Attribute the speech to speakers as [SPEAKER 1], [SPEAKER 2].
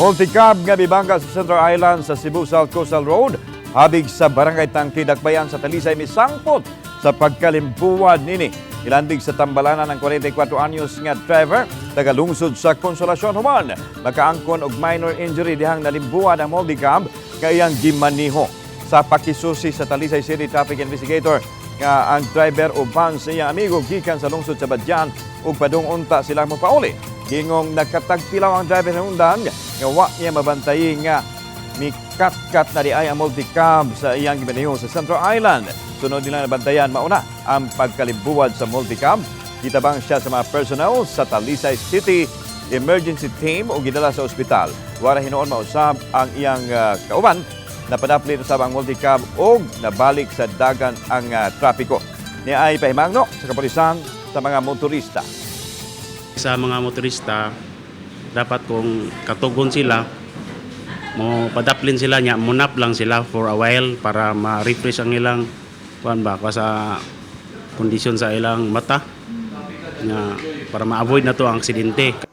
[SPEAKER 1] Multicab nga bibangga sa Central Island sa Cebu South Coastal Road, habig sa Barangay Tangke, Dakbayan sa Talisay, misangpot sa pagkalimbuwad nini. Ilandig sa tambalanan ng 44 anyos nga driver, taga-lungsod sa Consolacion human makaangkon og minor injury dihang nalimbuwad ang multicab nga iyang gimaniho. Sa pakisusi sa Talisay City Traffic Investigator nga ang driver uban sa iyang amigo gikan sa lungsod sa Badian ug padung unta sila mopauli. Gingong nagkatagpilaw ang driver hinungdan nga wa niya mabantayi nga mikatkat na di ay ang multicab sa iyang gimaniho sa Central Island. Sunod nila nabantayan mauna ang pagkalimbuwad sa multicab. Gitabang siya sa mga personnel sa Talisay City Emergency Team o gidala sa ospital. Wara hinuon mausab ang iyang kauban. Napadaplit usab ang multicab og nabalik sa dagan ang trapiko. Niya ay pahimangno sa kapulisan sa mga motorista.
[SPEAKER 2] Sa mga motorista, dapat kung katugon sila, mo padaplin sila niya, munap lang sila for a while para ma-refresh ang ilang kuan ba sa kondisyon sa ilang mata nga para ma-avoid na to ang aksidente.